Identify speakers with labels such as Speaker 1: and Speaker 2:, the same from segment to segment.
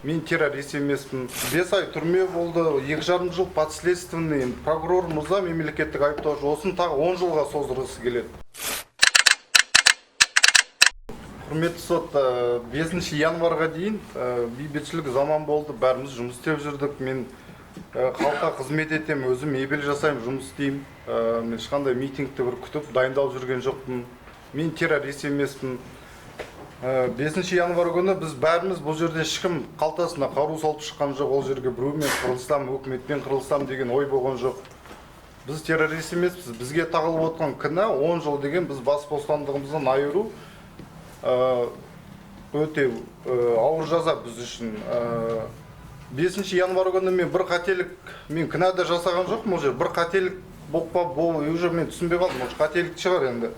Speaker 1: Мен террорист емеспін. 5 ай түрме болды, 2,5 жыл подследственный. Прокурор мырза, мемлекеттік айыптаушы, осыны тағы 10 жылға создырғысы келеді. Құрметті сот, 5 январьға дейін бейбітшілік заман болды, бәріміз жұмыс істеп жүрдік. Мен халыққа қызмет етемін, өзім мебель жасаймын, жұмыс істеймін. Мен ешқандай митингті бір күтіп, дайындалып жүрген жоқпын. Мен террорист емеспін. 5 январь күні біз бәріміз бұл жерде, ешкім қалтасына қару салып шыққан жоқ. Ол жерге біреумен қырылысам, өкіметпен қырылысам деген ой болған жоқ. Біз террорист емеспіз. Бізге тағылып отқан кінә 10 жыл деген, біз бас бостандығымыздан айыру, өте ауыр жаза біз үшін. 5 январь күні мен бір қателік, мен кінә де жасаған жоқпын. Ол жерде бір қателік болып па, уже мен түсінбей қалдым, может, қателік шығар енді.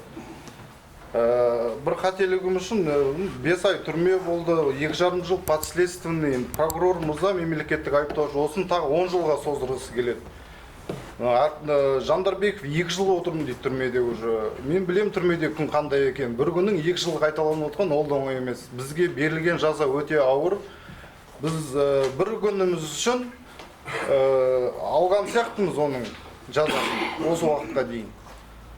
Speaker 1: Бір қателігім үшін 5 ай түрме болды, 2,5 жыл подследственный. Прокурор мырза, мемлекеттік айыптаушы, осыны тағы 10 жылға создырғысы келеді. Жандарбеков 2 жыл отырмын дейді түрмеде уже. Мен білемін түрмеде күн қандай екенін. Бір күннің 2 жыл қайталанып отқан, ол да оңай емес. Бізге берілген жаза өте ауыр. Біз бір күніміз үшін алған сияқтымыз оның жазасын осы уақытқа дейін.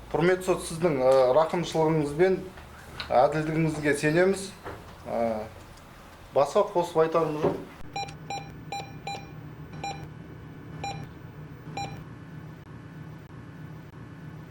Speaker 1: Құрметті сот, сіздің рақымшылығыңыз бен әділдігіңізге сенеміз. Басқа қосып айтарым жоқ.